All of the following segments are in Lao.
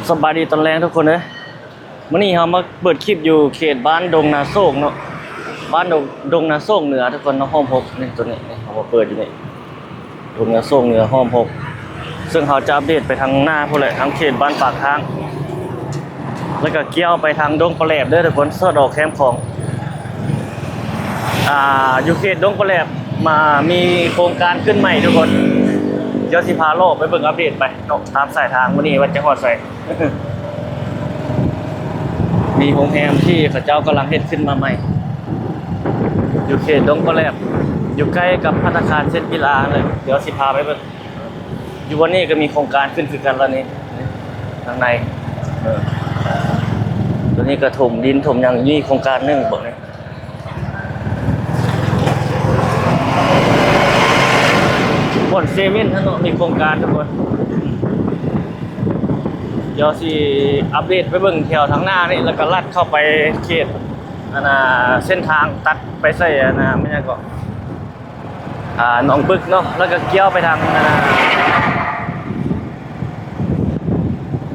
ສະບາຍດີຕອນແລງທຸກຄົນເອີຍ. ມື້ນີ້ເຮົາມາເປີດຄລິບຢູ່ເຂດບ້ານດົງນາໂຊກເນາະ, ບ້ານດົງ ດົງນາໂຊກເໜືອທຸກຄົນເນາະ, ໂຮມຫົກນີ້ ໂຕນີ້ ນີ້ ເຮົາມາເປີດຢູ່ນີ້ ດົງນາໂຊກເໜືອ ໂຮມຫົກ ເຊິ່ງເຮົາຈະອັບເດດໄປທາງໜ້າພຸ້ນແຫຼະ ທາງເຂດບ້ານປາກທາງ ແລ້ວກໍກ່ຽວໄປທາງດົງປະແຫຼບເດີທຸກຄົນ, ສອດອອກແຄມຂອງ ອ່າ ຢູ່ເຂດດົງປະແຫຼບ ມາ ມີໂຄງການຂຶ້ນໃໝ່ທຸກຄົນ. ດຽວຊິພາເລາະໄປເບິ່ງອັບເດດໄປເນາະ ຕາມສາຍທາງມື້ນີ້ວ່າຈະຮອດໃສ. ມີໂຮງແຮມທີ່ເຂົາເຈົ້າກຳລັງເຮັດຂຶ້ນມາໃໝ່ ຢູ່ເຂດດົງປະແຫຼບ ຢູ່ໃກ້ກັບພັດຕາຄານເຊນກິລາຫັ້ນແຫຼະ. ດຽວຊິພາໄປເບິ່ງ. ຢູ່ບ່ອນນີ້ກໍມີໂຄງການຂຶ້ນຄືກັນລະນີ້ ທາງໃນ ເອີ ຕົວນີ້ກໍຖົມດິນຖົມຫຍັງ. ມີໂຄງການໜຶ່ງບໍນີ້ ບ່ອນເຊເວັ່ນຫັ້ນເນາະ ມີໂຄງການທຸກຄົນ. ດຽວຊິອັບເດດໄປເບິ່ງແຖວທາງໜ້ານີ້ ແລ້ວກໍລັດເຂົ້າໄປເຂດ ອັນນ່າ ເສັ້ນທາງຕັດໄປໃສ່ ອັນນ່າ ແມ່ນຫຍັງເກາະ ອ່າ ໜອງປຶກເນາະ ແລ້ວກໍກ່ຽວໄປທາງ ອ່າ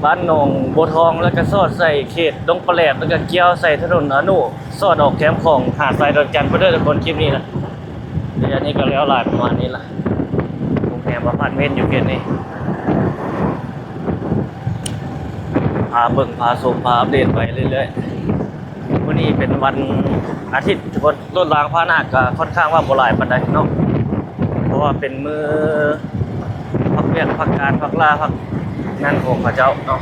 ບ້ານໜອງບົວທອງ ແລ້ວກໍສອດໃສ່ເຂດດົງປະແຫຼບ ແລ້ວກໍກ່ຽວໃສ່ຖະໜົນອະນຸ ສອດອອກແຄມຂອງຫາດຊາຍດອນຈັນພຸ້ນເດີທຸກຄົນ. ຄລິບນີ້ນະ ໄລຍະນີ້ກໍແລ້ວຫຼາຍປະມານນີ້ລະ ໂຮງແຮມອາພາດເມັນຢູ່ເຂດນີ້. ພາເບິ່ງ ພາຊົມ ພາອັບເດດໄປເລື້ອຍໆ. ມື້ນີ້ເປັນວັນອາທິດທຸກຄົນ, ລົດລາງພາຫະນະກໍຄ່ອນຂ້າງວ່າບໍ່ຫຼາຍປານໃດເນາະ ເພາະວ່າເປັນມື້ພັກວຽກ ພັກການ ພັກລາ ພັກງານຂອງເຂົາເຈົ້າເນາະ.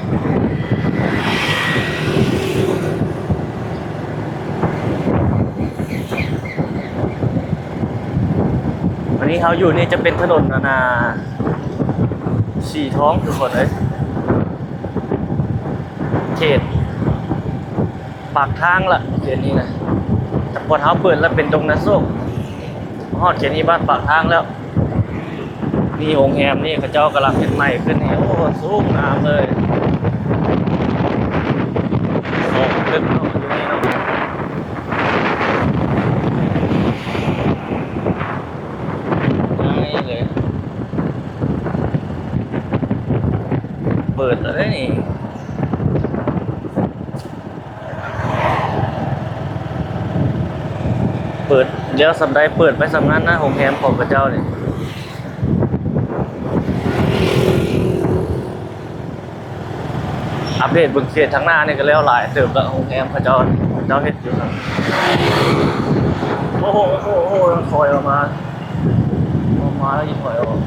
ອັນນີ້ເຮົາຢູ່ນີ້ຈະເປັນຖະໜົນ ອັນນ່າ ສີທອງທຸກຄົນເອີຍ, ເຂດ ປາກທາງລະເຂດນີ້ນະ. ແຕ່ກ່ອນເຮົາເປີດລະເປັນດົງນາໂຊກ, ມາຮອດເຂດນີ້ບ້ານປາກທາງແລ້ວ. ນີ້ໂຮງແຮມນີ້ເຂົາເຈົ້າກຳລັງເຮັດໃໝ່ຂຶ້ນນີ້. ໂອ້ ສູງງາມເລີຍ, ສອງຕຶກເນາະ ຢູ່ນີ້ເນາະ. ງ່າຍເລີຍ, ເປີດແລ້ວເດ້ນີ້. ເປີດແລ້ວສ່ຳໃດເປີດໄປສ່ຳນັ້ນນະ ໂຮງແຮມຂອງເຂົາເຈົ້ານີ້. ອັບເດດເບິ່ງເຂດທາງໜ້ານີ້ກໍແລ້ວຫຼາຍເຕີບລະ, ໂຮງແຮມເຂົາເຈົ້າ ເຂົາເຈົ້າເຮັດຢູ່. ໂອ້ໂຫ ໂອ້ໂຫ ໂອ້ໂຫ ຖອຍອອກມາ. ອອກມາແລ້ວຊິຖອຍອອກ.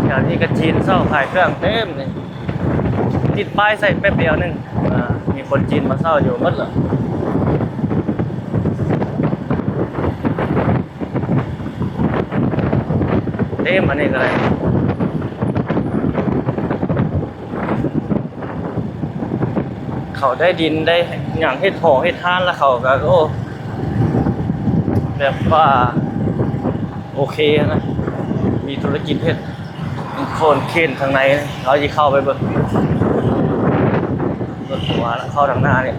ແຖວນີ້ກໍຈີນເຊົ່າຂາຍເຄື່ອງເຕັມນີ້, ຕິດປ້າຍໃສ່ແປັບດຽວໜຶ່ງ ອ່າ ມີຄົນຈີນມາເຊົ່າຢູ່ໝົດລະ. ເຕັມອັນນີ້ກໍໄດ້. ເຂົາໄດ້ດິນໄດ້ຫຍັງເຮັດຫໍເຮັດຮ້ານລະ ເຂົາກໍ ໂອ້ ແບບວ່າໂອເຄນະ, ມີທຸລະກິດເຮັດ. ໂຄນເຂນທາງໃນ ເຮົາຊິເຂົ້າໄປເບິ່ງ. ເບິ່ງວ່າເຂົ້າທາງໜ້ານີ້.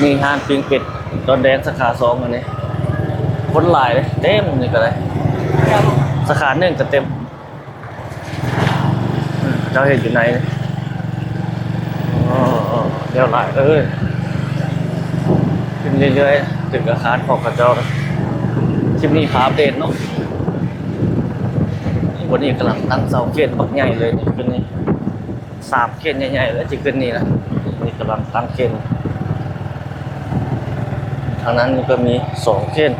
ນີ້ຮ້ານປີ້ງເປັດດອນແດງສາຂາສອງອັນນີ້, ຄົນຫຼາຍເດ້ ເຕັມນີ້ກໍໄດ້, ສາຂາໜຶ່ງກໍເຕັມ. ເຂົາເຈົ້າເຮັດຢູ່ໃນນີ້. ໂອ້ ແລ້ວຫຼາຍເອີຍ, ຂຶ້ນເລື້ອຍໆ ຕຶກອາຄານຂອງເຂົາເຈົ້າ. ຄລິບນີ້ພາອັບເດດເນາະ. ນີ້ ບ່ອນນີ້ກຳລັງຕັ້ງເສົາເຂນບັກໃຫຍ່ເລີຍນີ້, ຂຶ້ນນີ້ ສາມເຂນໃຫຍ່ໆ ແລ້ວຊິຂຶ້ນນີ້ນະ. ນີ້ກຳລັງຕັ້ງເຂນ, ທາງນັ້ນນີ້ກໍມີສອງເຂນ.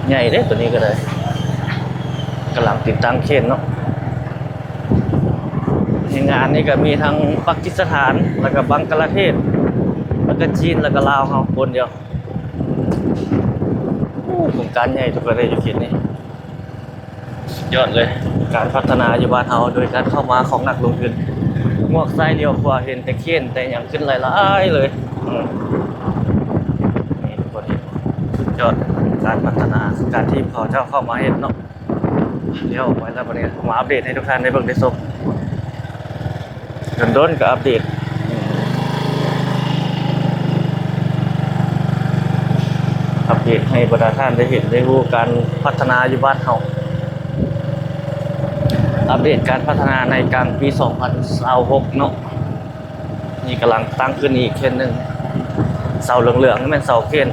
ໃຫຍ່ເດ້ ຕົວນີ້ກໍໄດ້, ກຳລັງຕິດຕັ້ງເຂນເນາະ. ໃນງານນີ້ກໍມີທັງປາກິສຖານ ແລ້ວກໍບັງກະລາເທດ ແລ້ວກໍຈີນ ແລ້ວກໍລາວເຮົາປົນດຽວ. ໂອ້ ໂຄງການໃຫຍ່ທຸກຄົນເອີຍ ຢູ່ເຂດນີ້. ສຸດຍອດເລີຍ ການພັດທະນາຢູ່ບ້ານເຮົາ ໂດຍການເຂົ້າມາຂອງນັກລົງທຶນ. ງວກຊ້າຍຫຼຽວຂວາ ເຫັນແຕ່ເຂນແຕ່ຫຍັງຂຶ້ນຫຼາຍໆເລີຍ. ອືມ ນີ້ທຸກຄົນເຫັນ ສຸດຍອດການພັດທະນາ ການທີ່ເຂົາເຈົ້າເຂົ້າມາເຮັດເນາະ. ແລ້ວໄປແລ້ວ ບັດນີ້ມາອັບເດດໃຫ້ທຸກທ່ານໄດ້ເບິ່ງໄດ້ຊົມ. ດົນໆກໍອັບເດດ ອັບເດດໃຫ້ບັນດາທ່ານໄດ້ເຫັນໄດ້ຮູ້ການພັດທະນາຢູ່ບ້ານເຮົາ ອັບເດດການພັດທະນາໃນກາງປີສອງພັນຊາວຫົກເນາະ. ນີ້ກຳລັງຕັ້ງຂຶ້ນອີກເຄນໜຶ່ງ ເສົາເຫຼືອງໆ ນີ້ແມ່ນເສົາເຄນ.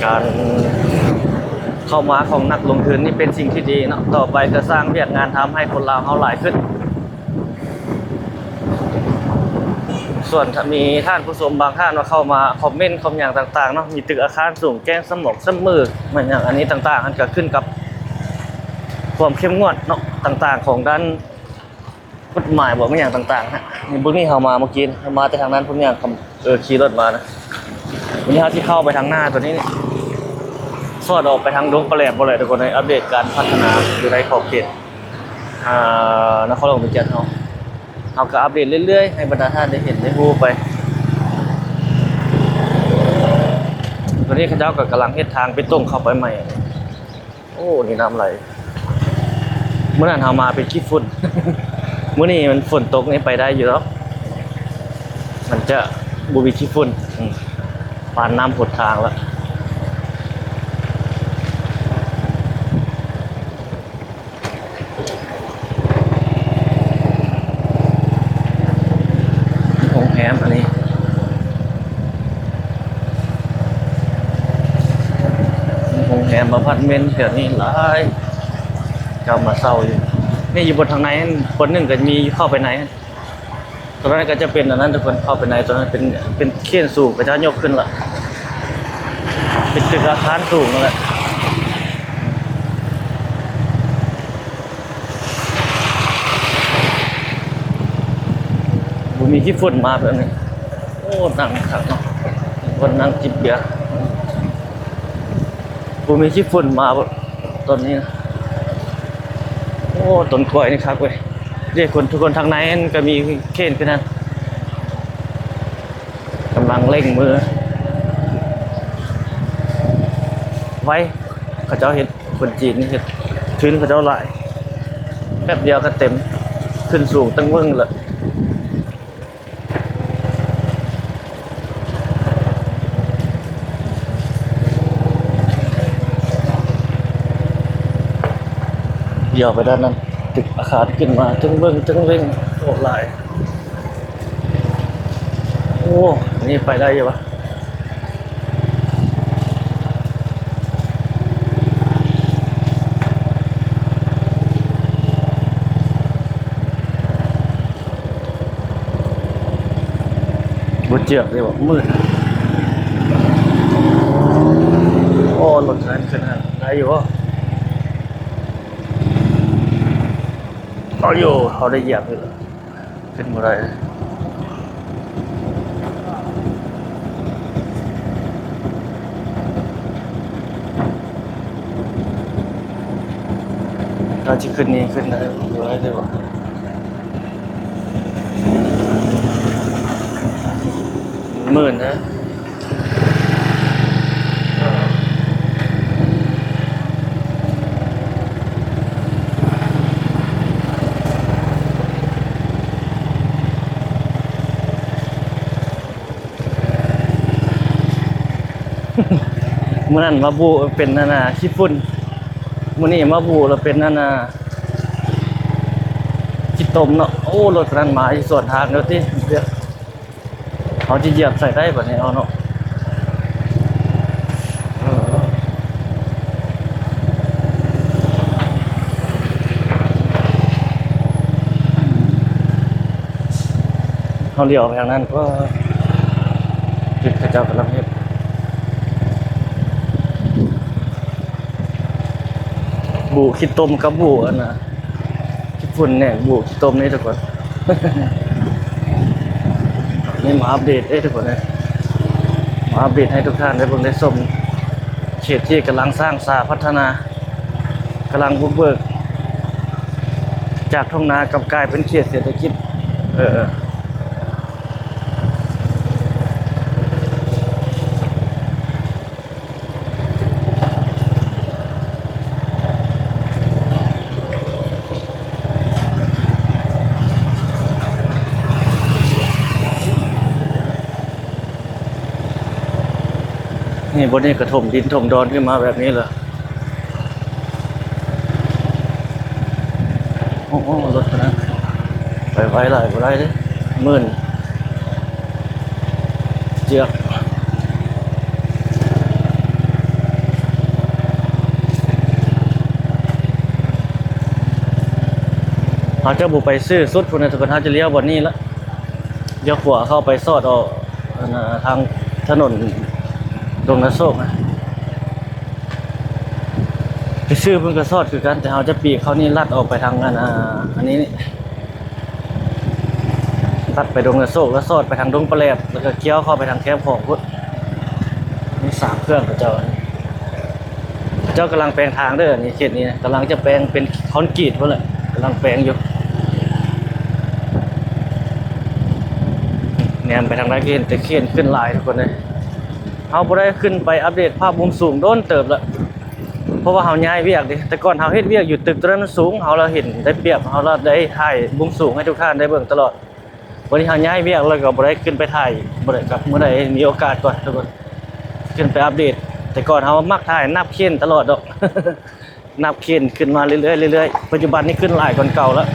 ການເຂົ້າມາຂອງນັກລົງທຶນນີ້ເປັນສິ່ງທີ່ດີເນາະ, ຕໍ່ໄປກໍສ້າງວຽກງານທຳໃຫ້ຄົນລາວເຮົາຫຼາຍຂຶ້ນ. ສ່ວນຖ້າມີທ່ານຜູ້ຊົມບາງທ່ານວ່າເຂົ້າມາຄອມເມັນຄອມຫຍັງຕ່າງໆເນາະ, ມີຕຶກອາຄານສູງ ແກ້ງສະໝອກສະເໝີກ ແມ່ນຫຍັງ ອັນນີ້ຕ່າງໆ ມັນກໍຂຶ້ນກັບຄວາມເຂັ້ມງວດເນາະ ຕ່າງໆ ຂອງດ້ານ ກົດໝາຍບໍ ແມ່ນຫຍັງຕ່າງໆ ນະ. ນີ້ເບິ່ງນີ້ ເຮົາມາເມື່ອກີ້ ເຮົາມາແຕ່ທາງນັ້ນພຸ້ນ ຍ່າງ ເອີ ຂີ່ລົດມານະ. ວັນນີ້ເຮົາຊິເຂົ້າໄປທາງໜ້າຕົວນີ້ ນີ້ ສອດອອກໄປທາງດົງປາແຫຼມພຸ້ນແຫຼະ ທຸກຄົນເອີຍ. ອັບເດດການພັດທະນາຢູ່ໃນຂອບເຂດ ອ່າ ນະຄອນຫຼວງວຽງຈັນເຮົາ ເຮົາກໍອັບເດດເລື້ອຍໆ ໃຫ້ບັນດາທ່ານໄດ້ເຫັນໄດ້ຮູ້ໄປ. ຕົວນີ້ເຂົາເຈົ້າກໍກຳລັງເຮັດທາງເບຕົງເຂົ້າໄປໃໝ່. ໂອ້ ນີ້ນ້ຳໄຫຼ. ມື້ນັ້ນເຮົາມາເປັນຂີ້ຝຸ່ນ ມື້ນີ້ມັນຝົນຕົກນີ້ໄປໄດ້ຢູ່ດອກ ມັນຈະບໍ່ມີຂີ້ຝຸ່ນ. ອືມ ປານນ້ຳຫົດທາງລະ. ໂຮງແຮມອັນນີ້ ໂຮງແຮມອາພາດເມັນແຖວນີ້ຫຼາຍ ເຈົ້າມາເຊົ່າຢູ່. ນີ້ຢູ່ບົນທາງໃນ ບົນໜຶ່ງກໍມີເຂົ້າໄປໃນ ຕົວນັ້ນກໍຈະເປັນອັນນັ້ນ ທຸກຄົນ ເຂົ້າໄປໃນ ຕົວນັ້ນເປັນ ເປັນເຂນສູງ ເຂົາເຈົ້າຍົກຂຶ້ນລະ ເປັນຕຶກອາຄານສູງນັ້ນແຫຼະ. ບໍ່ມີຂີ້ຝຸ່ນມາແບບນີ້. ໂອ້ ນັ່ງຄັກເນາະ ຄົນນັ່ງຈິບເບຍ. ບໍ່ມີຂີ້ຝຸ່ນມາບໍ່ຕອນນີ້ນະ. ໂອ້ ຕົ້ນກ້ວຍນີ້ຄັກເວີຍ. ເດ້ ຄົນ ທຸກຄົນ ທາງໃນນັ້ນກໍມີເຂນຂຶ້ນນັ້ນ ກຳລັງເລັ່ງມືໄວ ເຂົາເຈົ້າເຮັດ ຄົນຈີນນີ້ເຮັດ ທຶນເຂົາເຈົ້າຫຼາຍ ແປັບດຽວກໍເຕັມ ຂຶ້ນສູງຕັ້ງເບິ່ງລະ. ດຽວໄປດ້ານນັ້ນ ຕຶກອາຄານຂຶ້ນມາ ເທິງເບິ່ງເທິງເວັງ ໂອ້ ຫຼາຍ. ໂອ້ ອັນນີ້ໄປໄດ້ຢູ່ວະ. ບໍ່ເຈັບເດ້ບໍ່ ມືດ. ໂອ້ ລົດຄັນນັ້ນຂຶ້ນຫັ້ນໄດ້ຢູ່ບໍ່? ເອົາຢູ່ ເຮົາໄດ້ຢຽບຢູ່. ຂຶ້ນບໍ່ໄດ້ ຖ້າຊິຂຶ້ນນີ້ຂຶ້ນໄດ້ ບໍ່ໄດ້ເລີຍຫວາ ມື່ນນະ. ມື້ນັ້ນມາບຸເປັນອັນນ່າຂີ້ຝຸ່ນ ມື້ນີ້ມາບຸແລ້ວເປັນອັນນ່າຂີ້ຕົມເນາະ. ໂອ້ ລົດຄັນນັ້ນມາຢູ່ສວນທາງແລ້ວຕິ. ເຮົາຈະຢຽບໃສ່ໄດ້ບາດນີ້ເຮົາເນາະ. ເຮົາຫຼຽວໄປທາງນັ້ນກໍເຫັນເຂົາເຈົ້າກຳລັງເຮັດ ບຸຂີ້ຕົມກັບບຸອັນນ່າ ຂີ້ຝຸ່ນແໜງບຸຂີ້ຕົມນີ້ທຸກຄົນ. ນີ້ມາອັບເດດເດ້ທຸກຄົນເອີຍ ມາອັບເດດໃຫ້ທຸກທ່ານໄດ້ເບິ່ງໄດ້ຊົມ ເຂດທີ່ກຳລັງສ້າງສາພັດທະນາ ກຳລັງບຸກເບີກ ຈາກທົ່ງນາກັບກາຍເປັນເຂດເສດຖະກິດ ເອີ ເອີ. ນີ້ ບ່ອນນີ້ກະຖົມດິນຖົມດອນຂຶ້ນມາແບບນີ້ລະ. ໂອ້ ໂອ້ ລົດຄັນນັ້ນໄປໄວຫຼາຍ ບໍ່ໄດ້ເດ້ ມື່ນເຈືອກ. ເຮົາຈະບໍ່ໄປຊື່ສຸດພຸ້ນນະທຸກຄົນ ເຮົາຈະລ້ຽວບ່ອນນີ້ລະ ລ້ຽວຂວາເຂົ້າໄປສອດອອກ ອັນນ່າ ທາງຖະໜົນດົງນາໂຊກນະ. ໄປຊື່ພຸ້ນກະສອດຄືກັນ ແຕ່ເຮົາຈະປີກເຂົ້ານີ້ ລັດອອກໄປທາງ ອັນນ່າ ອັນນີ້ ຕັດໄປດົງນາໂຊກ ແລ້ວສອດໄປທາງດົງປະແຫຼດ ແລ້ວກະກ້ຽວເຂົ້າໄປທາງແຄມຂອງພຸ້ນ. ມີສາມເຄື່ອງເຂົາເຈົ້າ ເຂົາເຈົ້າກຳລັງແປງທາງເດີ. ອັນນີ້ ເຂດນີ້ກຳລັງຈະແປງເປັນຄອນກຣີດພຸ້ນແຫຼະ ກຳລັງແປງຢູ່. ແນມໄປທາງໃດກະເຫັນແຕ່ເຂນຂຶ້ນຫຼາຍທຸກຄົນເອີຍ. ເຮົາບໍ່ໄດ້ຂຶ້ນໄປອັບເດດພາບມຸມສູງດົນເຕີບລະ ເພາະວ່າເຮົາຍ້າຍວຽກເດ້. ແຕ່ກ່ອນເຮົາເຮັດວຽກຢູ່ຕຶກໂຕນັ້ນມັນສູງ ເຮົາລະເຫັນໄດ້ປຽບ ເຮົາລະໄດ້ຖ່າຍມຸມສູງໃຫ້ທຸກທ່ານໄດ້ເບິ່ງຕະຫຼອດ. ບາດນີ້ເຮົາຍ້າຍວຽກແລ້ວກະບໍ່ໄດ້ຂຶ້ນໄປຖ່າຍ ບໍ່ໄດ້ ກະມື້ໃດມີໂອກາດກ່ອນທຸກຄົນ ຂຶ້ນໄປອັບເດດ. ແຕ່ກ່ອນເຮົາມັກຖ່າຍນັບເຂນຕະຫຼອດດອກ ນັບເຂນຂຶ້ນມາເລື້ອຍໆ ເລື້ອຍໆ. ປັດຈຸບັນນີ້ຂຶ້ນຫຼາຍກວ່າເກົ່າລະ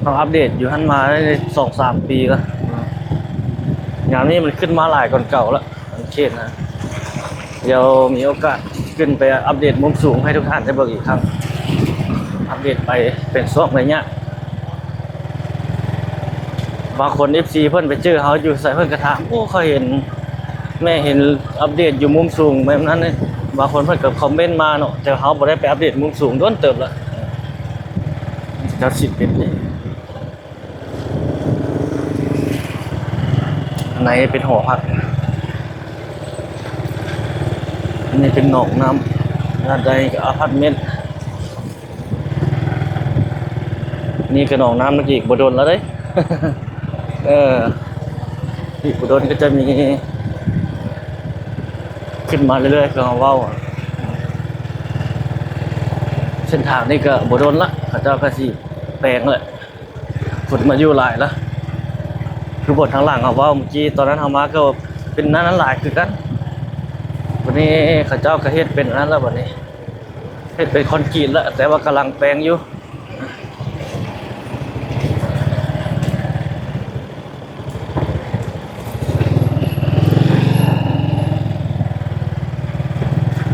ເຮົາອັບເດດຢູ່ຫັ້ນມາໄດ້ສອງສາມປີລະ. ຍາມນີ້ມັນຂຶ້ນມາຫຼາຍກວ່າເກົ່າລະ ເຂນນະ. ດຽວມີໂອກາດຂຶ້ນໄປອັບເດດມຸມສູງໃຫ້ທຸກທ່ານໄດ້ເບິ່ງອີກຄັ້ງ ອັບເດດໄປເປັນຊ່ວງໄລຍະ. ບາງຄົນ ເອັຟຊີ ເພິ່ນໄປເຈີເຮົາຢູ່ໃສ ເພິ່ນກະຖາມ ໂອ້ ຂ້ອຍເຫັນ ແມ່ເຫັນອັບເດດຢູ່ມຸມສູງແບບນັ້ນເດ້. ບາງຄົນເພິ່ນກະຄອມເມັນມາເນາະ ແຕ່ເຮົາບໍ່ໄດ້ໄປອັບເດດມຸມສູງດົນເຕີບລະ ເຈົ້າຊິເປັນເດ້. ໃນເປັນຫໍພັກ ອັນນີ້ເປັນໜອງນ້ຳ ດ້ານໃດກະອາພາດເມັນ. ນີ້ກະໜອງນ້ຳ ອີກບໍ່ດົນລະເດ້ ເອີ ອີກບໍ່ດົນກະຈະມີຂຶ້ນມາເລື້ອຍໆ ຄືເຮົາເວົ້າ. ເສັ້ນທາງນີ້ກະບໍ່ດົນລະ ເຂົາເຈົ້າກະຊິແປງແຫຼະ. ຄົນມາຢູ່ຫຼາຍລະ ຄືບ່ອນທາງຫຼັງເຮົາເວົ້າມື້ກີ້ ຕອນນັ້ນເຮົາມາກະເປັນນັ້ນຫຼາຍຄືກັນ. ບາດນີ້ເຂົາເຈົ້າກະເຮັດເປັນອັນນັ້ນລະ ບາດນີ້ເຮັດເປັນຄອນກຣີດລະ ແຕ່ວ່າກຳລັງແປງຢູ່.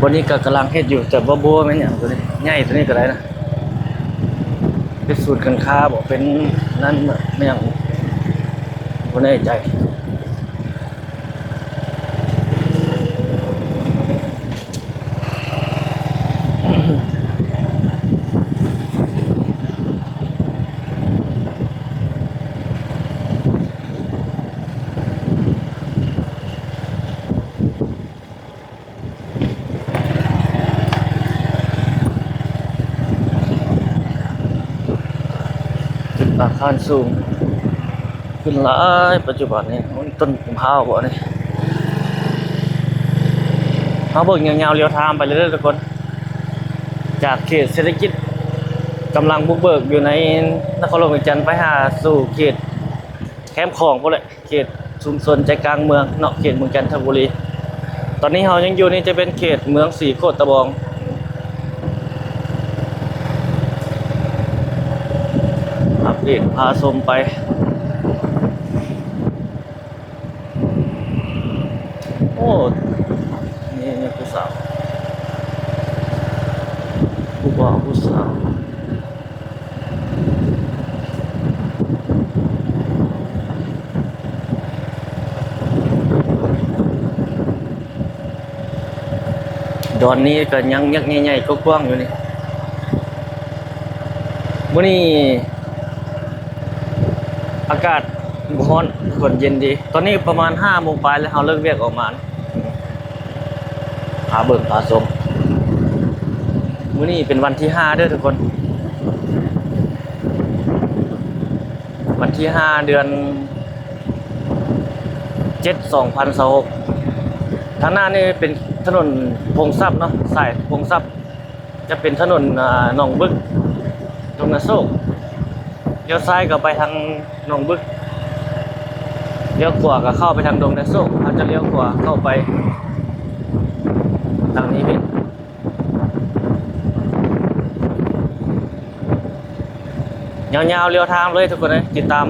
ບ່ອນນີ້ກະກຳລັງເຮັດຢູ່ ແຕ່ບໍ່ຮູ້ວ່າແມ່ນຫຍັງໂຕນີ້ ໃຫຍ່ໂຕນີ້ກະໄດ້ນະ. ເປັນສູນການຄ້າບໍ ເປັນນັ້ນແມ່ນຫຍັງ ບໍ່ແນ່ໃຈ. ຕຶກອາຄານສູງຂຶ້ນຫຼາຍປັດຈຸບັນນີ້. ໂອ້ຍ ຕົ້ນພາວບໍນີ້. ເຮົາເບິ່ງຍາວໆ ລຽວທາງໄປເລື້ອຍໆ ທຸກຄົນ ຈາກເຂດເສດຖະກິດກຳລັງບຸກເບີກຢູ່ໃນນະຄອນຫຼວງວຽງຈັນ ໄປຫາສູ່ເຂດແຄມຂອງພຸ້ນແຫຼະ. ເຂດຊຸມຊົນໃຈກາງເມືອງເນາະ ເຂດເມືອງຈັນທະບູລີ. ຕອນນີ້ເຮົາຍັງຢູ່ນີ້ ຈະເປັນເຂດເມືອງສີໂຄດຕະບອງ. ອັບເດດພາຊົມໄປ. ໂອ້ ນີ້ ນີ້ຜູ້ສາວ ຜູ້ບ່າວຜູ້ສາວ. ດອນນີ້ກະຍັງຍັກໃຫຍ່ໆ ກວ້າງໆ ຢູ່ນີ້. ມື້ນີ້ອາກາດບໍ່ຮ້ອນ ຝົນເຢັນດີ. ຕອນນີ້ປະມານຫ້າໂມງປາຍແລ້ວ ເຮົາເລີກວຽກອອກມາ. ພາເບິ່ງພາຊົມ. ມື້ນີ້ເປັນວັນທີຫ້າເດີທຸກຄົນ. ທີຫ້າ ເດືອນເຈັດ ສອງພັນຊາວຫົກ. ທາງໜ້ານີ້ເປັນຖະໜົນພົງຊັບເນາະ, ສາຍພົງຊັບ ຈະເປັນຖະໜົນ ອາ ໜອງບຶກ ດົງນາໂຊກ. ລ້ຽວຊ້າຍກໍໄປທາງໜອງບຶກ, ລ້ຽວຂວາກໍເຂົ້າໄປທາງດົງນາໂຊກ. ເຮົາຈະລ້ຽວຂວາເຂົ້າໄປທາງນີ້ເພິ່ນ. ຍາວໆ ລຽວທາງເລີຍທຸກຄົນເອີຍ, ຕິດຕາມ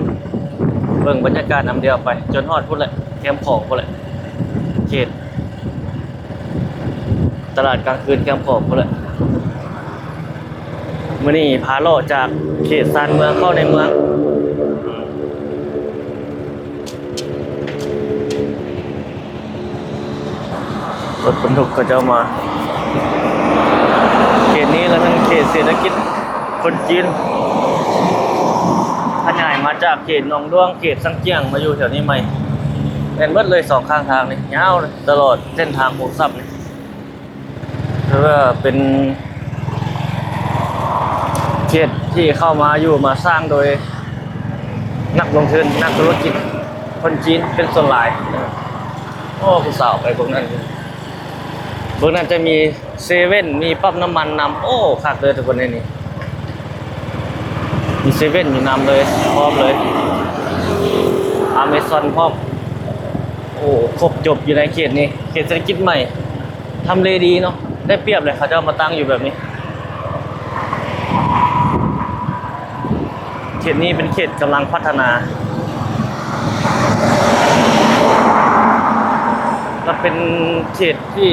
ເບິ່ງບັນຍາກາດນຳດຽວໄປ ຈົນຮອດພຸ້ນແຫຼະ, ແຄມຂອງພຸ້ນແຫຼະ, ເຂດຕະຫຼາດກາງຄືນແຄມຂອງພຸ້ນແຫຼະ. ມື້ນີ້ພາເລາະຈາກເຂດຊານເມືອງເຂົ້າໃນເມືອງ. ລົດບັນທຸກເຂົາເຈົ້າມາ ເຂດນີ້ລະແມ່ນເຂດເສດຖະກິດຄົນຈີນ ຂະຫຍາຍມາຈາກເຂດໜອງຫຼວງ ເຂດຊາງຈຽງ ມາຢູ່ແຖວນີ້ໃໝ່. ແມ່ນເບິດເລີຍສອງຂ້າງທາງນີ້ ຍາວຕະຫຼອດເສັ້ນທາງພູຊັບນີ້. ຖືວ່າເປັນເຂດທີ່ເຂົ້າມາຢູ່ມາສ້າງໂດຍນັກລົງທຶນ ນັກທຸລະກິດຄົນຈີນເປັນສ່ວນຫຼາຍ. ໂອ້ ຜູ້ສາວໄປເບິ່ງນັ້ນ, ເບິ່ງນັ້ນຈະມີເຊເວັ່ນ ມີປ້ຳນ້ຳມັນນຳ. ໂອ້ ຄັກເດີທຸກຄົນໃນນີ້, ມີເຊເວັ່ນຢູ່ນຳເລີຍ ພ້ອມເລີຍ ອາເມຊອນພ້ອມ. ໂອ້ ຄົບຈົບຢູ່ໃນເຂດນີ້ ເຂດເສດຖະກິດໃໝ່. ທຳເລດີເນາະ, ໄດ້ປຽບເລີຍ ເຂົາເຈົ້າມາຕັ້ງຢູ່ແບບນີ້. ເຂດນີ້ເປັນເຂດກຳລັງພັດທະນາ ມັນເປັນເຂດທີ່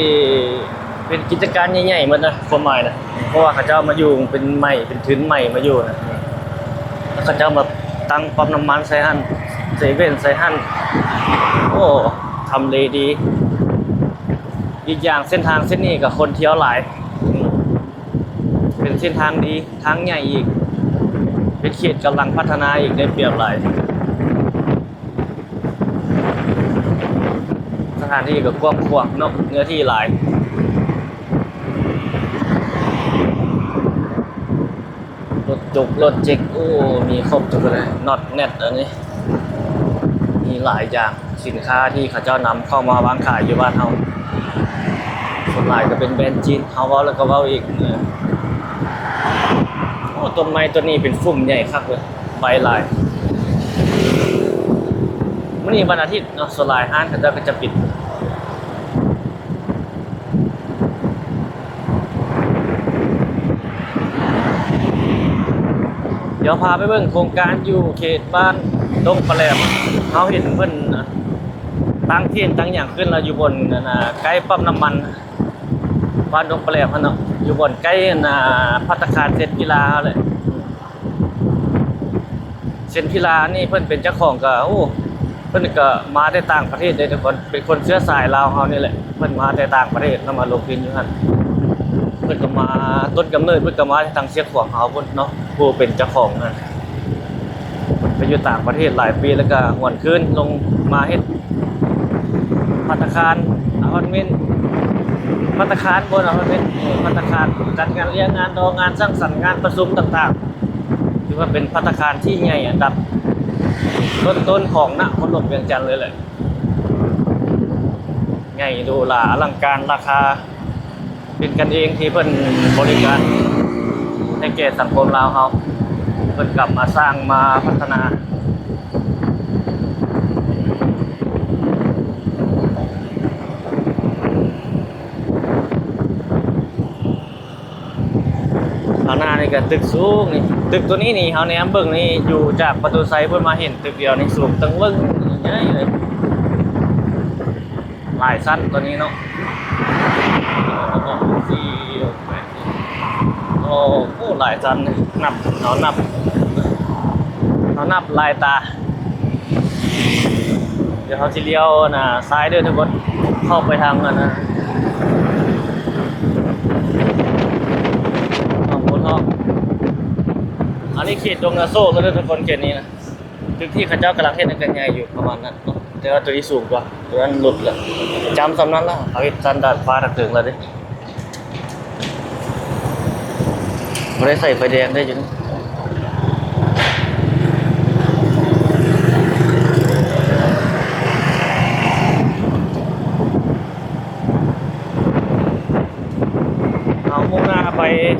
ເປັນກິດຈະການໃຫຍ່ໆໝົດນະ ຄວາມໝາຍນະ, ເພາະວ່າເຂົາເຈົ້າມາຢູ່ເປັນໃໝ່ ເປັນທຶນໃໝ່ມາຢູ່ນະ. ແລ້ວເຂົາເຈົ້າມາຕັ້ງປ້ຳນ້ຳມັນໃສ່ຫັ້ນ ເຊເວັ່ນໃສ່ຫັ້ນ. ໂອ້ ທຳເລດີ. ອີກຢ່າງເສັ້ນທາງເສັ້ນນີ້ກໍຄົນທ່ຽວຫຼາຍ, ເປັນເສັ້ນທາງດີ ທາງໃຫຍ່ອີກ, ເປັນເຂດກຳລັງພັດທະນາອີກ ໄດ້ປຽບຫຼາຍ. ສະຖານທີ່ກໍກວ້າງຂວາງເນາະ, ເນື້ອທີ່ຫຼາຍ. ລົດຈົກລົດເຈັກ ໂອ້ ມີຄົບທຸກແນວ, ນັອດແນັດ ອັນນີ້ ມີຫຼາຍຢ່າງ. ສິນຄ້າທີ່ເຂົາເຈົ້ານຳເຂົ້າມາວາງຂາຍຢູ່ບ້ານເຮົາ ສ່ວນຫຼາຍກໍເປັນແບຣນຈີນ. ເຮົາເວົ້າແລ້ວກໍເວົ້າອີກ. ໂອ້ ຕົ້ນໄມ້ຕົ້ນນີ້ເປັນຟຸ່ມໃຫຍ່ຄັກເລີຍ, ໃບຫຼາຍ. ມື້ນີ້ວັນອາທິດເນາະ, ສ່ວນຫຼາຍຮ້ານເຂົາເຈົ້າກໍຈະປິດ. ດຽວພາໄປເບິ່ງໂຄງການຢູ່ເຂດບ້ານດົງປາແຫຼມ. ເຮົາເຫັນເພິ່ນຕັ້ງເທັນຕັ້ງຫຍັງຂຶ້ນແລ້ວ ຢູ່ບ່ອນ ອັນນ່າ ໃກ້ປ້ຳນ້ຳມັນ ບ້ານດົງປາແຫຼມຫັ້ນເນາະ, ຢູ່ບ່ອນໃກ້ ອັນນ່າ ພັດຕາຄານເຊັນກິລາຫັ້ນແຫຼະ. ເຊັນກິລານີ້ເພິ່ນເປັນເຈົ້າຂອງກໍ ໂອ້ ເພິ່ນກໍມາແຕ່ຕ່າງປະເທດເດ້ທຸກຄົນ, ເປັນຄົນເຊື້ອສາຍລາວເຮົານີ້ແຫຼະ. ເພິ່ນມາແຕ່ຕ່າງປະເທດ ແລ້ວມາລົງທຶນຢູ່ຫັ້ນ. ເພິ່ນກໍມາ ຕົ້ນກຳເນີດເພິ່ນກໍມາແຕ່ທາງຊຽງຂວາງເຮົາພຸ້ນເນາະ, ຜູ້ເປັນເຈົ້າຂອງຫັ້ນ ເພິ່ນໄປຢູ່ຕ່າງປະເທດຫຼາຍປີ ແລ້ວກໍຫວນຄືນລົງມາເຮັດພັດຕາຄານ ອາພາດເມັນ, ພັດຕາຄານ ບໍ່ອາພາດເມັນ ເອີ ພັດຕາຄານ ຈັດງານລ້ຽງ ງານດອງ ງານສັງສັນ ງານປະຊຸມຕ່າງໆ. ຖືວ່າເປັນພັດຕາຄານທີ່ໃຫຍ່ອັນດັບຕົ້ນໆຂອງນະຄອນຫຼວງວຽງຈັນເລີຍແຫຼະ. ໃຫຍ່ຫຼູຫຼາອະລັງການລາຄາ ເປັນກັນເອງທີ່ເພິ່ນບໍລິການໃຫ້ແກ່ສັງຄົມລາວເຮົາ, ເພິ່ນກັບມາສ້າງມາພັດທະນາ. ຂ້າງໜ້ານີ້ກໍຕຶກສູງນີ້, ຕຶກຕົວນີ້ນີ້ ເຮົາແນມເບິ່ງນີ້ ຢູ່ຈາກປະຕູໄຊພຸ້ນມາເຫັນຕຶກດຽວນີ້ ສູງເຖິງເບິ່ງໃຫຍ່ເລີຍ, ຫຼາຍຊັ້ນຕົວນີ້ເນາະ. ໂອ້ ໂອ້ ຫຼາຍຊັ້ນ, ນັບ ເຮົານັບ ເຮົານັບຫຼາຍຕາ. ດຽວເຮົາຊິລ້ຽວ ອັນນ່າ ຊ້າຍເດີທຸກຄົນ, ເຂົ້າໄປທາງ ອັນນ່າ ໜອງໂພນທອງ. ອັນນີ້ເຂດດົງນາໂຊກແລ້ວເດີທຸກຄົນ, ເຂດນີ້ນະ. ຕຶກທີ່ເຂົາເຈົ້າກຳລັງເຮັດນັ້ນກໍໃຫຍ່ຢູ່ປະມານນັ້ນເນາະ, ແຕ່ວ່າຕົວນີ້ສູງກວ່າ, ຕົວນັ້ນຫຼຸດລະ. ຈຳສ່ຳນັ້ນລະ, ເຂົາເຮັດຊັ້ນດາດຟ້າທັງເທິງລະເດ້. ບໍ່ໄດ້ໃສ່ໄຟແດງໄດ້ຢູ່ນີ້.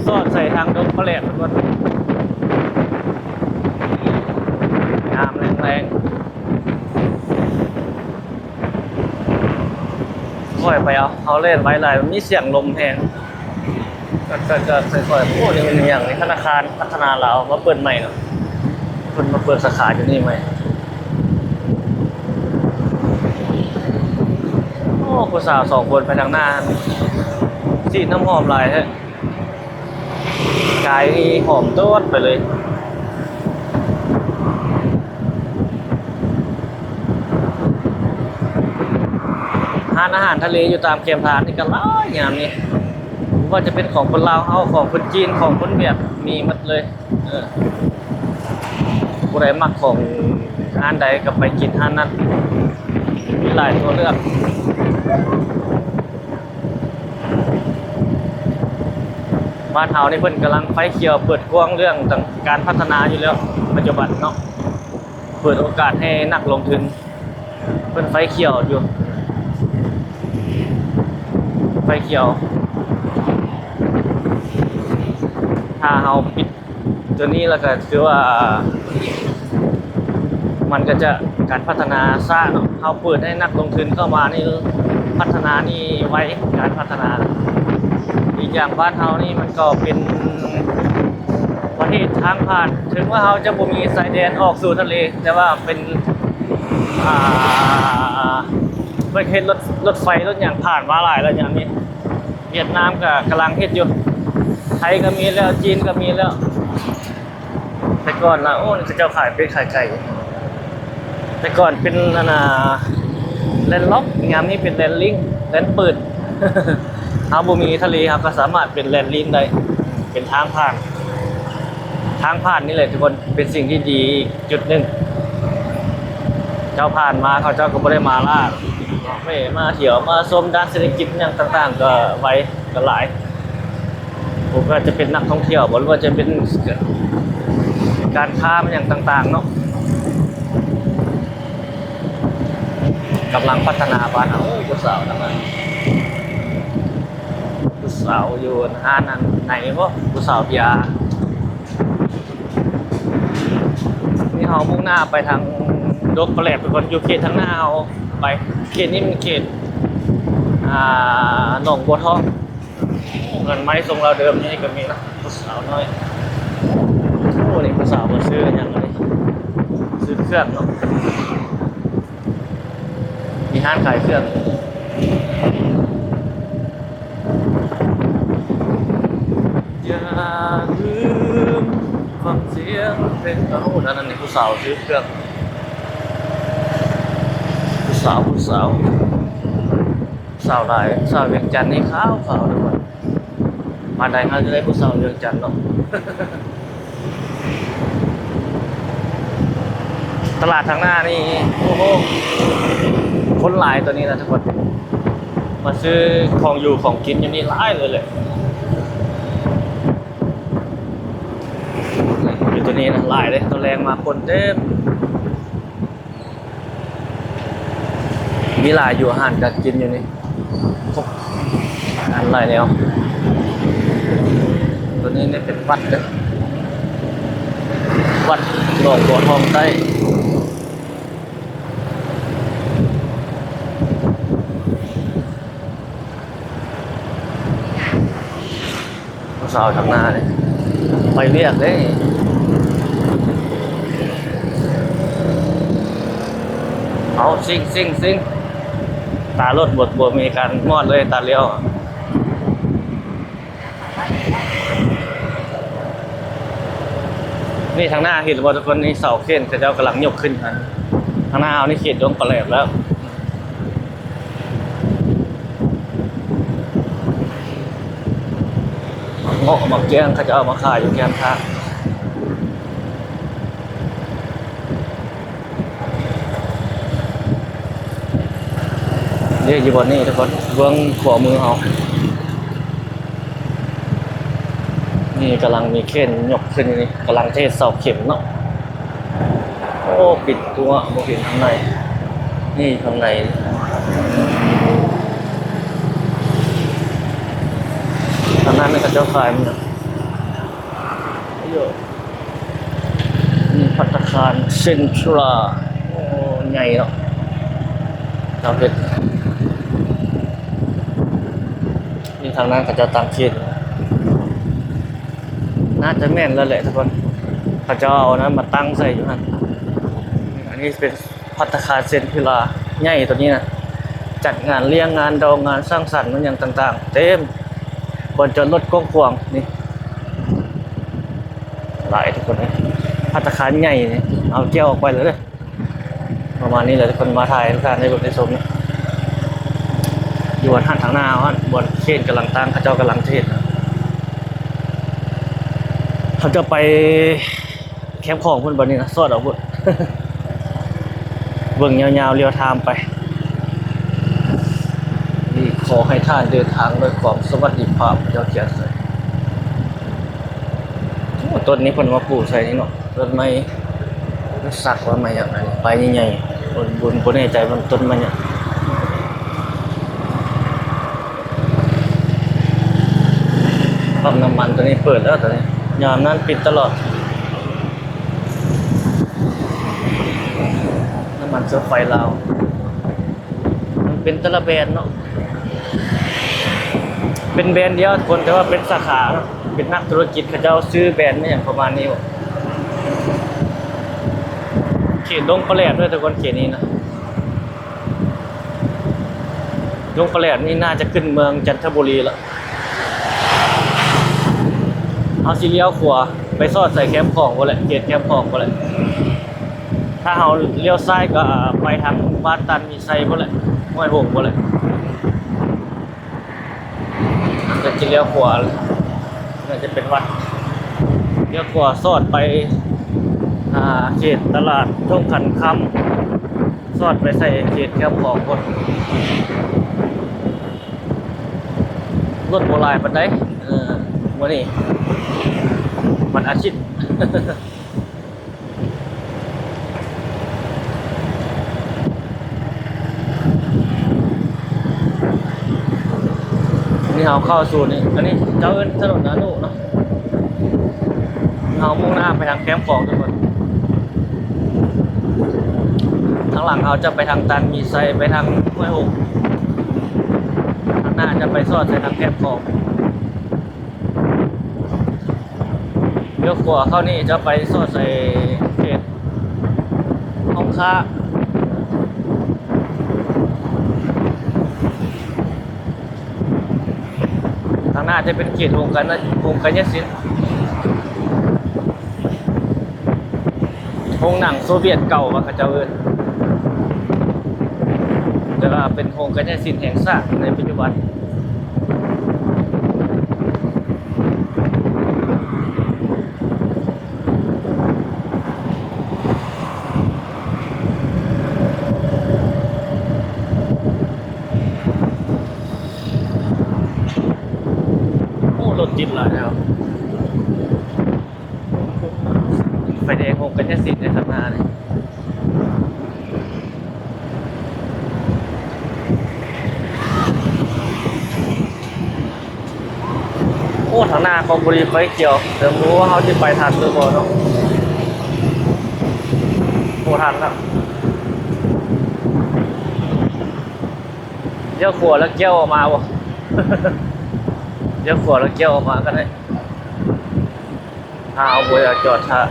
ສອດໃສ່ທາງດົງປະແຫຼດພຸ້ນ ງາມແຮງໆ. ຄ່ອຍໄປເອົາ ເຮົາແລ່ນໄວຫຼາຍ ມັນມີສຽງລົມແຮງ. ກໍ ກໍ ກໍຄ່ອຍໆ ໂອ້ ນີ້ແມ່ນຫຍັງນີ້? ທະນາຄານພັດທະນາລາວມາເປີດໃໝ່ເນາະ ເພິ່ນມາເປີດສາຂາຢູ່ນີ້ໃໝ່. ໂອ້ ຜູ້ສາວສອງຄົນໄປທາງໜ້າ ສີດນ້ຳຫອມຫຼາຍແທ້. ກາຍນີ້ຫອມໂຕດໄປເລີຍ. ຮ້ານອາຫານທະເລຢູ່ຕາມແຄມທາງນີ້ກໍຫຼາຍຍາມນີ້ ບໍ່ວ່າຈະເປັນຂອງຄົນລາວເຮົາ ຂອງຄົນຈີນ ຂອງຄົນຫວຽດ ມີໝົດເລີຍ. ເອີ ຜູ້ໃດມັກຂອງຮ້ານໃດກໍໄປກິນຮ້ານນັ້ນ ມີຫຼາຍຕົວເລືອກ. ບ້ານເຮົານີ້ເພິ່ນກຳລັງໄຟຂຽວເປີດກວ້າງເລື່ອງການພັດທະນາຢູ່ແລ້ວ ປັດຈຸບັນເນາະ ເປີດໂອກາດໃຫ້ນັກລົງທຶນ ເພິ່ນໄຟຂຽວຢູ່ ໄຟຂຽວ. ຖ້າເຮົາປິດ ຕົວນີ້ລະກະຄືວ່າ ມັນກະຈະ ການພັດທະນາຊ້າເນາະ. ເຮົາເປີດໃຫ້ນັກລົງທຶນເຂົ້າມານີ້ ພັດທະນານີ້ໄວ ການພັດທະນາ. ອີກຢ່າງບ້ານເຮົານີ້ມັນກໍເປັນປະເທດທາງຜ່ານ ເຖິງວ່າເຮົາຈະບໍ່ມີຊາຍແດນອອກສູ່ທະເລ ແຕ່ວ່າເປັນ ອ່າ ເພິ່ນເຮັດລົດ ລົດໄຟລົດຫຍັງຜ່ານມາຫຼາຍແລ້ວຍາມນີ້. ຫວຽດນາມກໍກຳລັງເຮັດຢູ່ ໄທກໍມີແລ້ວ ຈີນກໍມີແລ້ວ. ແຕ່ກ່ອນນະ ໂອ້ ເຂົາເຈົ້າຂາຍເປັດຂາຍໄກ່ ແຕ່ກ່ອນເປັນອັນນ່າ ແລນລັອກ ຍາມນີ້ເປັນແລນລິ້ງ ແລນເປີດ. ເຮົາບໍ່ມີທະເລ ເຮົາກໍສາມາດເປັນແລນລິ້ງໄດ້ ເປັນທາງຜ່ານ. ທາງຜ່ານນີ້ແຫຼະທຸກຄົນ ເປັນສິ່ງທີ່ດີອີກຈຸດໜຶ່ງ. ເຈົ້າຜ່ານມາ ເຂົາເຈົ້າກໍບໍ່ໄດ້ມາລ່າ ແວ່ມາທ່ຽວ ມາຊົມດ້ານເສດຖະກິດຫຍັງຕ່າງໆ ກໍໄວ ກໍຫຼາຍ. ບໍ່ວ່າຈະເປັນນັກທ່ອງທ່ຽວບໍ ຫຼືວ່າຈະເປັນການຄ້າຫຍັງຕ່າງໆເນາະ ກຳລັງພັດທະນາບ້ານເຮົາ. ໂອ້ ຜູ້ສາວທາງນັ້ນ ຜູ້ສາວຢູ່ຮ້ານອັນໃນບໍ ຜູ້ສາວເບຍ. ນີ້ເຮົາມຸ່ງໜ້າໄປທາງດົງປະແຫຼດທຸກຄົນ ຢູ່ເຂດທາງໜ້າເຮົາໄປ ເຂດນີ້ມັນເຂດ ອ່າ ໜອງບົວທອງ. ເຮືອນໄມ້ຊົງລາວເດີມນີ້ກໍມີນະ ຜູ້ສາວນ້ອຍ. ໂອ້ ນີ້ຜູ້ສາວມາຊື້ຫຍັງອັນນີ້ ຊື້ເຄື່ອງເນາະ ມີຮ້ານຂາຍເຄື່ອງ. ຢ່າລືມຟັງສຽງເພງ. ໂອ້ ນັ້ນ ນັ້ນ ນີ້ຜູ້ສາວຊື້ເຄື່ອງ ຜູ້ສາວ ຜູ້ສາວ. ສາວຫຼາຍ ສາວວຽງຈັນນີ້ຂາວໆ ທຸກຄົນ. ປານໃດເຮົາຈະໄດ້ຜູ້ສາວວຽງຈັນເນາະ. ຕະຫຼາດທາງໜ້ານີ້ ໂອ້ໂຫ ຄົນຫຼາຍຕົວນີ້ນະທຸກຄົນ. ມາຊື້ຂອງຢູ່ຂອງກິນຢູ່ນີ້ຫຼາຍເລີຍແຫຼະ. ຢູ່ຕົວນີ້ນະຫຼາຍເດ້ ຕອນແລງມາຄົນເຕັມ. ມີຫຼາຍຢູ່ ອາຫານການກິນຢູ່ນີ້ ຄົບ ອາຫານຫຼາຍແນວ. ຕົວນີ້ນີ້ເປັນວັດເດີ ວັດໜອງບົວທອງໃຕ້. ຜູ້ສາວທາງໜ້ານີ້ໄປວຽກເດ້. ເອົາ ຊິງ ຊິງ ຊິງ ຕາລົດບໍ່ ບໍ່ມີການມອດເລີຍ ຕາລ້ຽວ. ນີ້ທາງໜ້າເຫັນບໍ່ທຸກຄົນ? ນີ້ເສົາເຂນເຂົາເຈົ້າກຳລັງຍົກຂຶ້ນຫັ້ນ. ທາງໜ້າເຮົານີ້ເຂດດົງປະແຫຼດແລ້ວ. ໝາກເງາະໝາກແກ້ງເຂົາເຈົ້າເອົາມາຂາຍຢູ່ແຄມທາງ. ເດ້ ຢູ່ບ່ອນນີ້ທຸກຄົນ ເບື້ອງຂວາມືເຮົານີ້ ກຳລັງມີເຂນຍົກຂຶ້ນຢູ່ນີ້ ກຳລັງເທເສົາເຂັມເນາະ. ໂອ້ ປິດຕົວະ ບໍ່ເຫັນທາງໃນ. ນີ້ທາງໃນ ທາງນັ້ນເຂົາເຈົ້າຂາຍມັນນະ. ພັດຕາຄານເຊັນທຣາ ໂອ້ ໃຫຍ່ເນາະ ເຂົາເຮັດ ນີ້ທາງນັ້ນເຂົາເຈົ້າຕັ້ງເຂດ ໜ້າຈະແມ່ນແລ້ວແຫຼະທຸກຄົນ ເຂົາເຈົ້າເອົາອັນນັ້ນມາຕັ້ງໃສ່ຢູ່ຫັ້ນ ອັນນີ້ເປັນ ພັດຕາຄານເຊັນທຣາໃຫຍ່ໂຕນີ້ນະ ຈັດງານລ້ຽງ ງານດອງ ງານສັງສັນ ງານຫຍັງຕ່າງໆ ເຕັມ ບ່ອນຈອດລົດກວ້າງຂວາງນີ້ ຫຼາຍທຸກຄົນເອີຍ ພັດຕາຄານໃຫຍ່ນີ້ ເອົາແກ້ວອອກໄປແລ້ວເດີ ປະມານນີ້ແຫຼະທຸກຄົນ ມາຖ່າຍໃຫ້ທຸກທ່ານໄດ້ເບິ່ງໄດ້ຊົມນະ ຢູ່ຫັ້ນທາງໜ້າເຮົາຫັ້ນ ບ່ອນເຄນກຳລັງຕັ້ງ ເຂົາເຈົ້າກຳລັງຈະເຮັດ ເຮົາຈະໄປ ແຄມຂອງພຸ້ນ ບັດນີ້ນະ ສອດເອົາພຸ້ນ ເບິ່ງຍາວໆ ລຽວທາມໄປ ນີ້ຂໍໃຫ້ທ່ານເດີນທາງດ້ວຍຄວາມສະຫວັດດີພາບ ເຈົ້າຂຽນໃສ່ ໂອ້ ຕົ້ນນີ້ເພິ່ນມາປູກໃສ່ນີ້ເນາະ ຕົ້ນໄມ້ ໄມ້ສັກວ່າໄມ້ຫຍັງ ອັນນີ້ ໃບໃຫຍ່ໆ ບໍ່ ບໍ່ ບໍ່ແນ່ໃຈວ່າຕົ້ນໄມ້ຫຍັງ. ປ້ຳນ້ຳມັນໂຕນີ້ເປີດແລ້ວ ໂຕນີ້ ຍາມນັ້ນປິດຕະຫຼອດ ນ້ຳມັນເຊື້ອໄຟລາວ ມັນເປັນແຕ່ລະແບຣນເນາະ ເປັນແບຣນດຽວທຸກຄົນ ແຕ່ວ່າເປັນສາຂາເນາະ ເປັນນັກທຸລະກິດ ເຂົາເຈົ້າຊື້ແບຣນອີ່ຫຍັງປະມານນີ້ ເຂດດົງປະແຫຼດເດີທຸກຄົນ ເຂດນີ້ນະ. ດົງປະແຫຼດນີ້ໜ້າຈະຂຶ້ນເມືອງຈັນທະບູລີລະ ເຮົາຊິລ້ຽວຂວາໄປສອດໃສ່ແຄມຂອງພຸ້ນແຫຼະ ເຂດແຄມຂອງພຸ້ນແຫຼະ ຖ້າເຮົາລ້ຽວຊ້າຍກໍໄປທາງບ້ານຕານມີໄຊພຸ້ນແຫຼະ ຫ້ວຍຫົງພຸ້ນແຫຼະ. ກໍຈະລ້ຽວຂວາ ໜ້າຈະເປັນວັດ ລ້ຽວຂວາສອດໄປ ອ່າ ເຂດຕະຫຼາດທົ່ງຂັນຄຳ ສອດໄປໃສ່ເຂດແຄມຂອງພຸ້ນ ລົດບໍ່ຫຼາຍປານໃດ ເອີ ມື້ນີ້ວັນອາທິດ. ນີ້ເຮົາເຂົ້າສູ່ນີ້ ອັນນີ້ເຈົ້າເອີ້ນຖະໜົນນາໂນເນາະ ເຮົາມຸ່ງໜ້າໄປທາງແຄມຂອງທຸກຄົນ ທາງຫຼັງເຮົາຈະໄປທາງຕານມີໄຊ ໄປທາງຫ້ວຍຫົງ ທາງໜ້າຈະໄປສອດໃສ່ທາງແຄມຂອງ. ລ້ຽວຂວາເຂົ້ານີ້ຈະໄປສອດໃສ່ເຂດຫ້ອງຄ້າ ທາງໜ້າຈະເປັນເຂດໂຮງການ ໂຮງການຍະສິນ ໂຮງໜັງໂຊວຽດເກົ່າວ່າເຂົາເຈົ້າເອີ້ນ ແຕ່ວ່າເປັນໂຮງການຍະສິນແຫ່ງຊາດໃນປັດຈຸບັນ. ໂອ້ ລົດຕິດຫຼາຍແລ້ວ ໄຟແດງໂຮງການຍະສິນໃນຂ້າງໜ້ານີ້. ໂອ້ ທາງໜ້າຂອງບຸລີໄຟຂຽວ ແຕ່ບໍ່ຮູ້ວ່າເຮົາຊິໄປທັນຫຼືບໍ່ເນາະ. ບໍ່ທັນລະ ລ້ຽວຂວາແລ້ວກ້ຽວອອກມາບໍ່? ລ້ຽວຂວາແລ້ວກ້ຽວອອກມາກໍໄດ້. ຖ້າເຮົາບໍ່ຢາກຈອດຖ້າ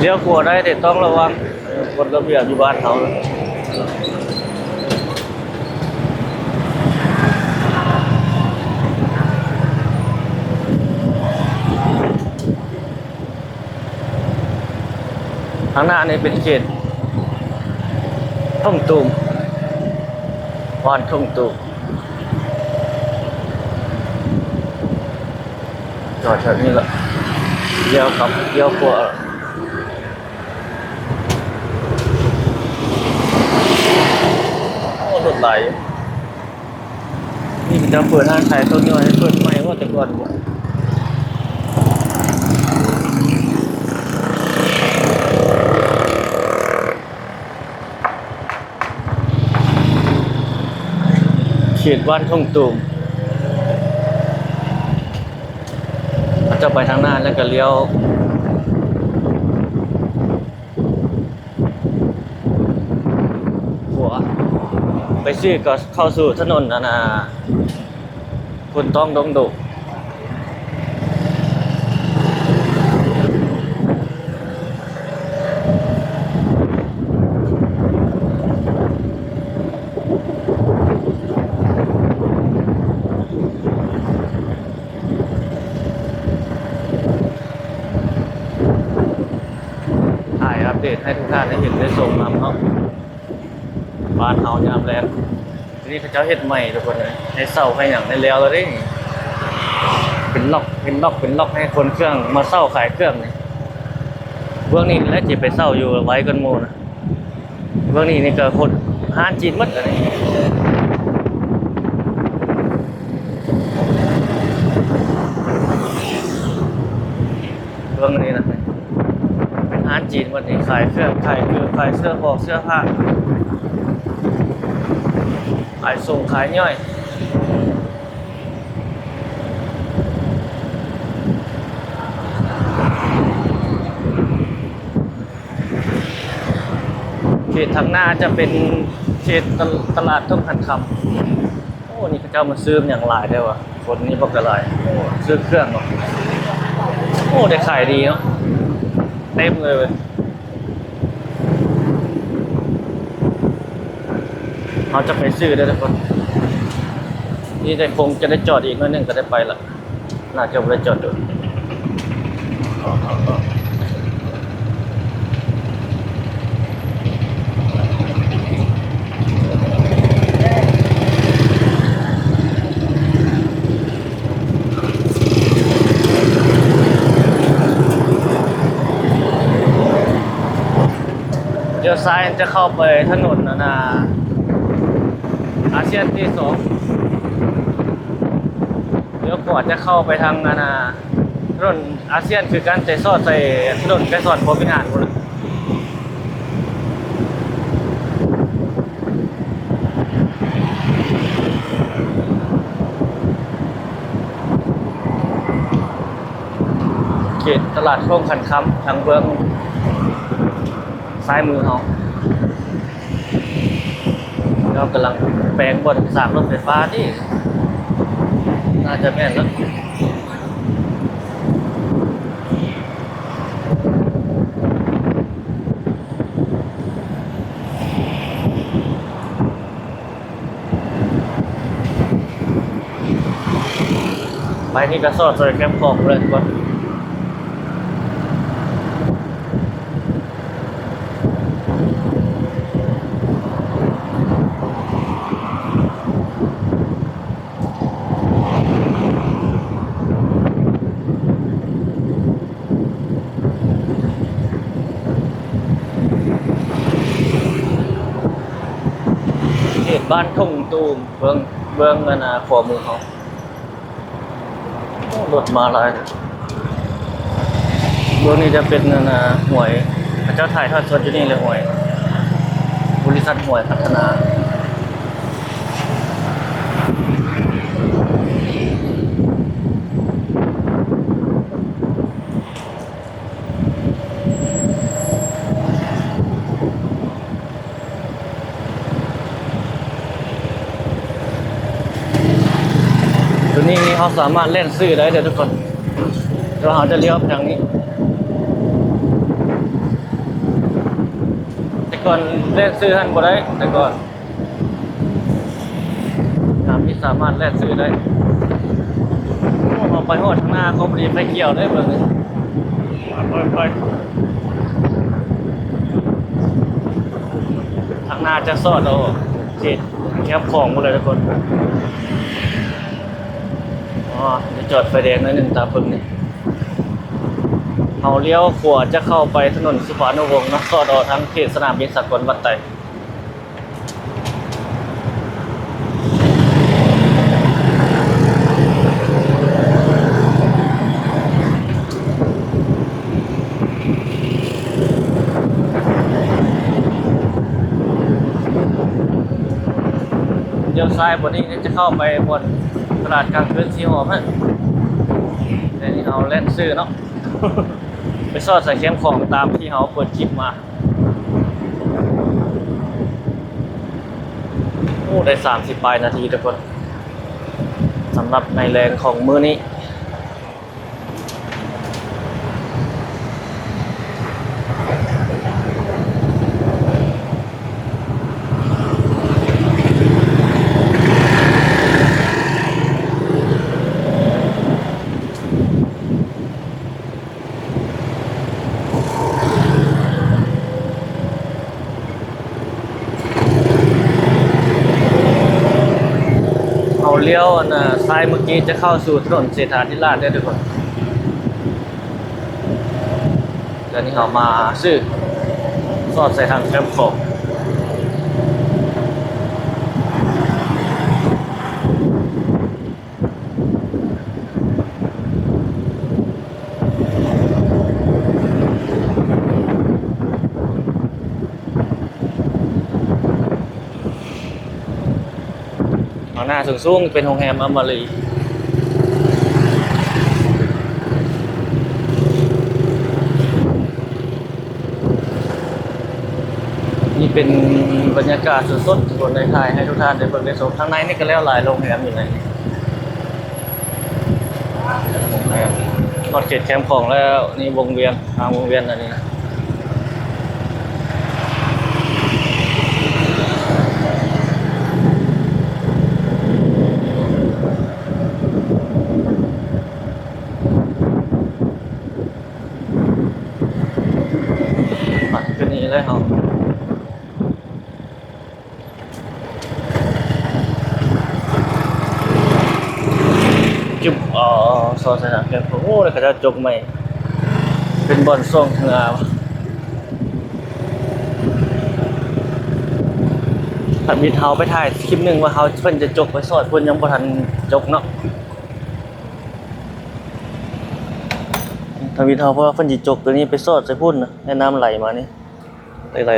ລ້ຽວຂວາໄດ້ ແຕ່ຕ້ອງລະວັງ ກົດລະບຽບຢູ່ບ້ານເຮົາ. ທາງໜ້ານີ້ເປັນເຂດທົ່ງຕູມ ບ້ານທົ່ງຕູມ ຈອດແຖວນີ້ລະ ລ້ຽວກັບ ລ້ຽວຂວາ ໂອ້ ລົດຫຼາຍຢູ່. ນີ້ເຂົາເຈົ້າເປີດຮ້ານຂາຍຕົ້ນຍອດໃຫ້ເປີດໃໝ່ບໍ່ ແຕ່ກ່ອນບໍ່ ເຂດບ້ານທົ່ງຕູມ. ຈະໄປທາງໜ້າແລ້ວກໍລ້ຽວຂວາ ໄປຊື່ກໍເຂົ້າສູ່ຖະໜົນອັນນ່າ ໂພນຕ້ອງດົງໂດກ. ຖ່າຍອັບເດດໃຫ້ທຸກທ່ານໄດ້ເຫັນໄດ້ຊົມນຳເນາະ ບ້ານເຮົາຍາມແລງ. ນີ້ເຂົາເຈົ້າເຮັດໃໝ່ທຸກຄົນເອີຍ ໃຫ້ເຊົ່າໃຫ້ຫຍັງນີ້ແລ້ວແລ້ວເດ້ ເປັນລັອກ ເປັນລັອກ ເປັນລັອກ ໃຫ້ຄົນເຄື່ອງມາເຊົ່າຂາຍເຄື່ອງນີ້. ເບື້ອງນີ້ແຫຼະຊິໄປເຊົ່າຢູ່ໄວກ່ອນໝູ່ນະ. ເບື້ອງນີ້ນີ້ກໍຄົນ ຮ້ານຈີນໝົດອັນນີ້ ເບື້ອງນີ້ນະ ເປັນຮ້ານຈີນໝົດນີ້ ຂາຍເຄື່ອງ ຂາຍເກີບ ຂາຍເສື້ອຜອກເສື້ອຜ້າ ຂາຍສົ່ງຂາຍຍ່ອຍ. ເຂດທາງໜ້າຈະເປັນເຂດຕະ ຕະຫຼາດທົ່ງຂັນຄຳ. ໂອ້ ນີ້ເຂົາເຈົ້າມາຊື້ຫຍັງຫຼາຍແທ້ວະ ຄົນນີ້ບັກຫຼາຍ. ໂອ້ ຊື້ເຄື່ອງເນາະ. ໂອ້ ໄດ້ຂາຍດີເນາະ ເຕັມເລີຍເວີຍ. ເຮົາຈະໄປຊື້ເດີທຸກຄົນ ນີ້ໄດ້ ຄົງຈະໄດ້ຈອດອີກໜ້ອຍໜຶ່ງກໍໄດ້ໄປລະ. ໜ້າຈະບໍ່ໄດ້ຈອດໂດນ. ລ້ຽວຊ້າຍຈະເຂົ້າໄປຖະໜົນອັນນ່າ ອາຊຽນເຈສອງ. ລ້ຽວຂວາຈະເຂົ້າໄປທາງອັນນ່າ ຖະໜົນອາຊຽນຄືກັນ ແຕ່ສອດໃສ່ຖະໜົນໄກສອນພົມວິຫານພຸ້ນລະ. ເຂດຕະຫຼາດໂຄ້ງຂັນຄຳ ທາງເບື້ອງຊ້າຍມືເຮົາ. ເຂົາກຳລັງແປງບ່ອນສາກລົດໄຟຟ້າຕິ ໜ້າຈະແມ່ນລະ. ໄປນີ້ກໍສອດໃສ່ແຄມຂອງເລີຍກ່ອນ. ເຂດບ້ານທົ່ງຕູມ ເບື້ອງ ເບື້ອງອັນນ່າ ຂວາມືເຮົາ. ໂອ້ ລົດມາຫຼາຍ. ເບື້ອງນີ້ຈະເປັນອັນນ່າ ຫ້ວຍ ເຂົາເຈົ້າຖ່າຍທອດສົດຢູ່ນີ້ເລີຍ ຫ້ວຍ ບໍລິສັດຫ້ວຍພັດທະນາ. ໂຕນີ້ນີ້ເຮົາສາມາດແລ່ນຊື້ໄດ້ເດີທຸກຄົນ ແຕ່ວ່າເຮົາຈະລ້ຽວໄປທາງນີ້. ແຕ່ກ່ອນແລ່ນຊື້ຫັ້ນບໍ່ໄດ້ ແຕ່ກ່ອນ ຍາມນີ້ສາມາດແລ່ນຊື້ໄດ້. ໂອ້ ເຮົາໄປຮອດທາງໜ້າ ເຂົາບໍ່ໄດ້ໄຟຂຽວເດ້ ເບິ່ງນີ້ ໄປ ໄປ ທາງໜ້າຈະສອດເອົາເຂດແຄມຂອງໝົດເລີຍທຸກຄົນ. ອໍ ຈະຈອດໄຟແດງໜ້ອຍໜຶ່ງ ຕາເບິ່ງນີ້ ເຮົາລ້ຽວຂວາຈະເຂົ້າໄປຖະໜົນສຸພານຸວົງເນາະ ສອດເອົາທາງເຂດສະໜາມບິນສາກົນວັດໄຕ. ລ້ຽວຊ້າຍບ່ອນນີ້ຈະເຂົ້າໄປບ່ອນຕະຫຼາດກາງຄືນສີຫອມຫັ້ນ. ອັນນີ້ເຮົາແລ່ນຊື່ເນາະ ໄປສອດໃສ່ແຄມຂອງຕາມທີ່ເຮົາເປີດຄລິບມາ. ໂອ້ ໄດ້ສາມສິບປາຍນາທີທຸກຄົນ ສຳລັບໃນແລງຂອງມື້ນີ້. ເຮົາລ້ຽວອັນນ່າ ຊ້າຍເມື່ອກີ້ຈະເຂົ້າສູ່ຖະໜົນເສດຖາທິລາດເດີທຸກຄົນ. ແລ້ວນີ້ເຮົາມາຊື້ ສອດໃສ່ຖັງແຄມຂອງ. ຂ້າງໜ້າສູງໆ ເປັນໂຮງແຮມອາມາຣີ. ນີ້ເປັນບັນຍາກາດສົດໆ ທີ່ເພິ່ນໄດ້ຖ່າຍໃຫ້ທຸກທ່ານໄດ້ເບິ່ງໄດ້ຊົມ. ທາງໃນນີ້ກໍແລ້ວຫຼາຍໂຮງແຮມຢູ່ໃນນີ້ ຮອດເຂດແຄມຂອງແລ້ວ. ນີ້ວົງວຽນ ທາງວົງວຽນອັນນີ້ນະ. ມາຂຶ້ນນີ້ເລີຍເຮົາ. ຈຶບ ອໍ ສອດໃສ່ຖັງແຄມຂອງ. ໂອ້ ແລ້ວເຂົາເຈົ້າຈົກໃໝ່ ເປັນບ່ອນຊ່ວງເຮືອ. ທຳອິດເຮົາໄປຖ່າຍຄລິບໜຶ່ງວ່າເຮົາ ເພິ່ນຈະຈົກໄປສອດພຸ້ນ ຍັງບໍ່ທັນຈົກເນາະ. ທຳອິດເຮົາ ເພາະວ່າເພິ່ນຊິຈົກໂຕນີ້ໄປສອດໃສ່ພຸ້ນນະ ໃຫ້ນ້ຳໄຫຼມານີ້ ໄຫຼ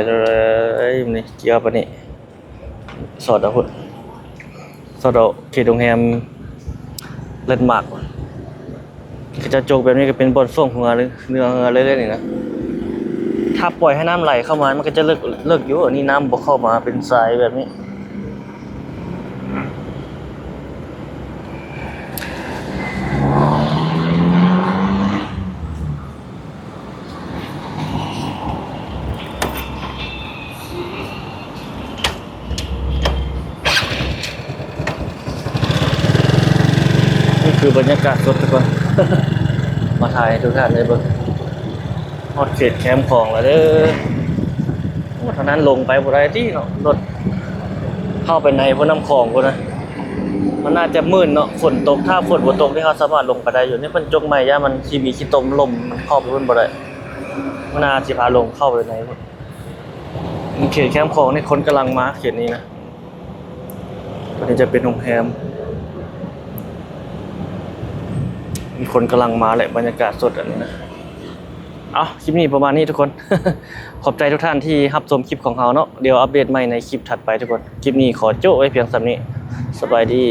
ໆ ນີ້ ເກີຍປານນີ້ ສອດເອົາພຸ້ນ ສອດເອົາເຂດໂຮງແຮມແລນມາກ. ເຂົາເຈົ້າຈົກແບບນີ້ກໍເປັນບ່ອນຊ່ວງເຮືອ ຫຼື ເຮືອ ເຮືອເລີຍນີ້ນະ. ຖ້າປ່ອຍໃຫ້ນ້ຳໄຫຼເຂົ້າມາ ມັນກໍຈະເລິກ ເລິກຢູ່. ອັນນີ້ນ້ຳບໍ່ເຂົ້າມາເປັນສາຍແບບນີ້. ນີ້ຄືບັນຍາກາດສົດທຸກຄົນ ມາຖ່າຍໃຫ້ທຸກທ່ານໄດ້ເບິ່ງ. ຮອດເຂດແຄມຂອງແລ້ວເດີ. ໂອ້ ທາງນັ້ນລົງໄປບໍ່ໄດ້ຕິເນາະ ລົດເຂົ້າໄປໃນພຸ້ນ ນ້ຳຂອງພຸ້ນນະ. ມັນໜ້າຈະມື່ນເນາະ ຝົນຕົກ ຖ້າຝົນບໍ່ຕົກນີ້ເຮົາສາມາດລົງໄປໄດ້ຢູ່. ນີ້ເພິ່ນຈົກໃໝ່ ຢ້ານມັນຊິມີຂີ້ຕົມລົມ ເຂົ້າໄປພຸ້ນບໍ່ໄດ້. ມັນໜ້າຊິພາລົງເຂົ້າໄປໃນພຸ້ນ. ເຂດແຄມຂອງນີ້ຄົນກຳລັງມາເຂດນີ້ນະ. ອັນນີ້ຈະເປັນໂຮງແຮມ ມີຄົນກຳລັງມາແຫຼະ ບັນຍາກາດສົດອັນນີ້ນະ. ເອົາ ຄລິບນີ້ປະມານນີ້ທຸກຄົນ ຂອບໃຈທຸກທ່ານທີ່ຮັບຊົມຄລິບຂອງເຮົາເນາະ. ດຽວອັບເດດໃໝ່ໃນຄລິບຖັດໄປທຸກຄົນ. ຄລິບນີ້ຂໍໂຈະໄວ້ພຽງສ່ຳນີ້. ສະບາຍດີ.